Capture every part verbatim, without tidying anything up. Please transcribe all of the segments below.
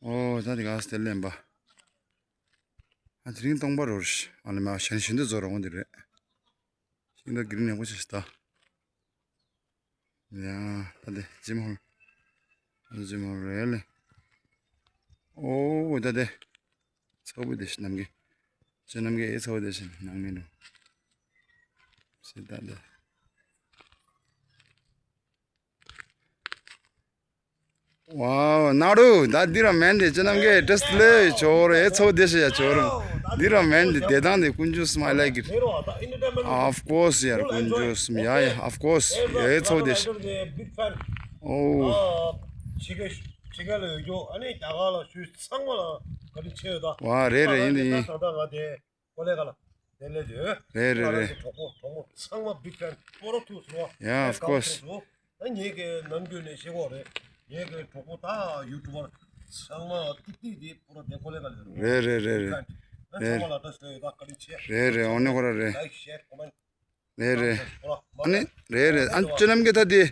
ཨོ་ད་དེ་ག་སྟེ་ལེན་པ། ཨ་དེ་རིང་སྟོང་པ་རོར་ཨ་ལེ་མ་ཤན་ཤིན་ཏུ་ཛོ་རོང་དེ་རེད། ཤིན་ཏུ་གིར་ནས་ཀོ་ཆེ་སྟ། ཡ་ད་དེ་ཇིམ་ཧོལ། ཇིམ་ཧོལ་རེད་ལེ། ཨོ་ད་དེ། ཚ་བོ་དེ་ཤི་ནམ་གི། ཅི་ནམ་གི་ཨེ་ཚ་བོ་དེ་ཤི་ནང་མི་འདུག་སི་ད་དེ། Wow, ནཱ་རོ། ད་འདི་ར་མེན་དེ་ཅི་ནམ་གི་ཏྲེས་ལེ་ཆོ་རེ་ཚོ་དེ་ཤི་ཡ་ཆོ་རེ། འདི་ར་མེན་དེ་དེ་དང་དེ་ཀུན་ཇུས་མ་ལ་གི། Of course ཡར་ཀུན་ཇུས་ཡ་ཡ་of course ཨེ་ཚོ་དེ་ཤི། ཨོ། ཆི་གེ་ཆི་གེ་ལ་ཡོད་རྒྱུ་ཨ་ནི་རྒྱ་གར་ལ་ཞུས་ཚང་མ་ལ་ག་རེ་ཆེ་ཡོད་ད། ཝ་རེད་རེད་ཡིན་དེ་ཡིན། ད་ད་ང་དེ། ཀོ་ལེ་ག་ལ། དེ་ལས་དེ། རེད་རེད་རེད། ང་རང་གི་གྲོགས་པོ་གྲོགས་མོ་ཚང་མ་big fan སྤོ་རོ་ཐུག་སོང་བ། Yeah, of course. ད་ངེད་ཀྱི་ནམ་རྒྱུན་ནས་ཤེས་གོ་རེད། ངེད་ཀྱི་གྲོགས་པོ་ད་ཡུ་ཊུབ་པར་ཚང་མ་ཏིག་ཏིག་དེ་སྤོ་རོ་དེ་ཀོ་ལེ་ག་ལ་རེད། རེད་རེད་རེད་རེད། ཚང་མ་ལ་ད་ཞུ་ཡོད་ད་བཀའ་དྲིན་ཆེ། རེད་རེད་འོ་ནི་ཁོ་ར་རེད། Like, share, comment. རེད་རེད། ཨ་ནི་རེད་རེད་ཨ་ཅོ་ནམ་གྱི་ད་དེ་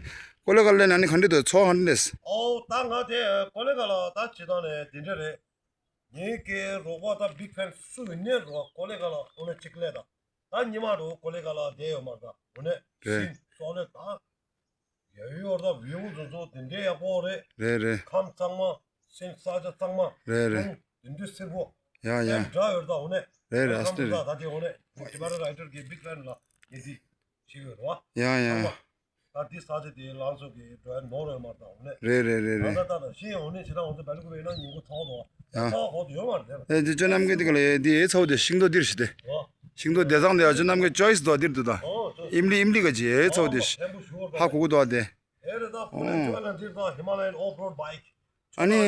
ཀོ་ལེ་ག་ལ་ལེན་ཨ་ནི་ག་འདྲི་འདུག་ཚོགས་ག་འདྲི་འདུག་ཨོ་ད་ང་དེ་ཀོ་ལེ་ག་ལ་ད་ཇི་ལྟར་ནས་དེ་འདྲ་རེད། ངེད་ཀྱི་རོགས་པ་དང་big fan སུ་ཡིན་ནའི་རོགས་ཀོ་ལེ་ག་ལ་ཨོ་ནེ་གཅིག་ལས་དང་། ད་ཉི་མ་རོགས་ཀོ་ལེ་ག་ལ་བསྡད་ཡོད་མ་རེད་ད་ཨོ་ནེ། རེད། སིན་སོགས་ལས་ད། ཡ་ཡོར་ད་བིའུ་དེ་ཚོ་དེ་འདྲའི་ཡག་པོ་རེད། རེད་རེད། ཁམས་གཙང་མ། སེམས་ས་ཆ་གཙང་མ། རེད་རེད། ཁམས་དེ་འདྲའི་སེར་པོ། ཡ་ཡ། སེམས་འདྲ་ཡོད་ད་ཨོ་ནེ། རེད་རེད་ཨ་སྟེ་རེད། ད་དེ་ཨོ་ནེ། ཁམས་ད་ད་དེ་ཨོ་ནེ། ཁྱི་པ་ར་རའི་ཊར་གྱི་big fan ལ་ངེས་ཅི་ཞིག་ཡོད་རེད་བ། ཡ་ཡ། ཚང་མ། ད་འདི་ས་ཆ་དེ་ལང་ཚོ་གི་འགྲོ་ཡ་ནོར་ཡོད་མ་རེད་ཨོ་ནེ། རེད་རེད་རེད་རེད། ད་ད་ད་ཤི་ཨོ་ནེ་ཞེ་དྲག་འོང་ཚེ་བལ་ཀུ་བེ་ན་ཉིན་གུང་ཐོག་དོ། ཡ། ཐོག་གོ་དུ་ཡོད་མ་རེད། ཨེ་འདི་ཅོ་ནམ་གི་འདི་ག་ལ་ཡ་འདི་ཨེ་ཚོ་དེ་ཤིང་ཏོ་འདིར་ཤི་སྟེ། ཨོ། ཤིང་ཏོ་དེ་ཚང་དེ་ཨ་ཅོ་ནམ་གི་ཅོའི་སི་དོ་འདིར་འདུག་ད། ཨོ་ཅོའི་སི། ཨིམ་ལི་ཨིམ་ལི་ག་ཅི་ཨེ་ཚོ་དེ་ཤི། ཧ་གོ་གོ་དོ་དེ། ཨེ་རེད་ད་ཁོ་ལ་ཅོའི་ལ་འདིར་ད་ཧི་མ་ལ་ཡན་ཨོཕ་རོཌ་བྷའིཀ། ཨ་ནི།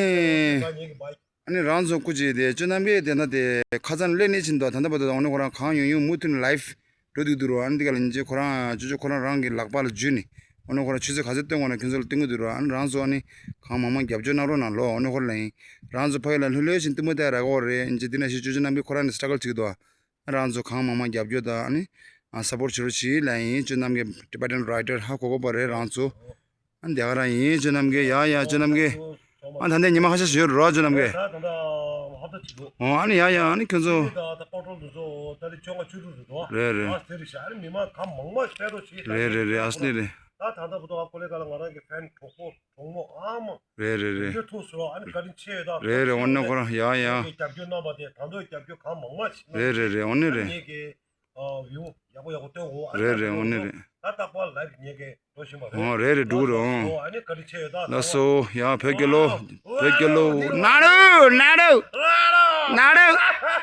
ད་ངེད་ཀྱི་བྷའིཀ། ཨ་ནི་རང་ཚོ་སྐུ་མཁྱེན་དེ་ཅོ་ནམ་གི་དེ་ན་དེ་ཁ་སང་སླེབས་ནས་ཕྱིན་དོ་ད་ལྟ་བར་དུ་ཨ་ནི་ཁོ་རང་གང་ཡོང་ཡོང་མུ་མཐུད་ནས་ལའིབ་འགྲོ་འདུག་འདུག་རོ། ཨ་ནི་དེ་ག་ལ་ཉིན་ཅིག་ཁོ་རང་ཅོ་ཅོ་ཁོ་རང་རང་གི་ལག་པ་ལ་འཇུས་ནས་ཨ་ནི་ཁོ་རང་ཆུ་ཚོད་ག་ཚོད་སྟོན་དགོས་ན་ཁྱོད་ཚོ་ལ་སྟོན་གི་འདུག་རོ། ཨ་ནི་རང་ཚོ་ཨ་ནི་གང་མང་མང་རྒྱབ་སྐྱོར་གནང་རོགས་གནང་ལོ། ཨ་ནི་ཁོ་རང་ལ་ཡིན་རང་ཚོ་ཕ་གི་ལ་ལྷོད་ལྷོད་བཞིན་གཏི་མུག་བལྟས་ར་གོ་རེད། ཉིན་ཅིག་དེ་ན་ཞིག་ཅོ་ཅོ་ནམ་གི་ཁོ་རང་ནི་སི་ཊྲ་གལ་བྱེད་ཀྱི་འདུག་ཨ་ནི་རང་ཚོ་གང་མང་མང་རྒྱབ་སྐྱོར་དང་ཨ་ནི་སཔོར་ཊི་བྱེད་རོགས་བྱེད་ལ་ཡིན། ཅོ་ནམ་གི་ཊི་བེ་ཊན་རའི་ཊར་ཧ་གོ་གོ་པ་རེད་རང་ཚོ། ཨ་འདི་ག་རང་ཡིན་ཅོ་ནམ་གི་ཡ་ཡ་ཅོ་ནམ་གི། ཨ་ད་ལྟ་ཉི་མ་ཁ་ཤས་ཤིག་ཡོད་རོ་ཅོ་ནམ་གི། ཨོ་ཨ་ནི་ཡ་ཡ་ཨ་ནི་ཁྱོད་ཚོ། རེད་རེད། རེད་རེད་རེད་ཨ་སི་ནི་རེད། རེད་རེད་རེད། རེད་རེད་རེད་ཨ་སི་ནི་རེད། རེད་རེད་རེད་ཨོ་ནི་ཁོ་རང་ཡ་ཡ། རེད་རེད་རེད་ཨོ་ནི་རེད། ཨ་ཡོ་ཡག་པོ་ཡག་པོ་སྟོན་འོ། ཨ་རེད་རེད་ཨོ་ནི་རེད། ད་རྟག་པར་ལའིབ་ཉན་གི་འགྲོ་བཞིན་པ་རེད། ཨོ་རེད་རེད་འགྲོ་གི་རེད་ཨོ། ཨ་ནི་བཀའ་དྲིན་ཆེ་ཡོད་ད། ལགས་སོ་ཡ་བོད་རྒྱལ་ལོ། བོད་རྒྱལ་ལོ། ནཱ་རོ། ནཱ་རོ། ནཱ་རོ།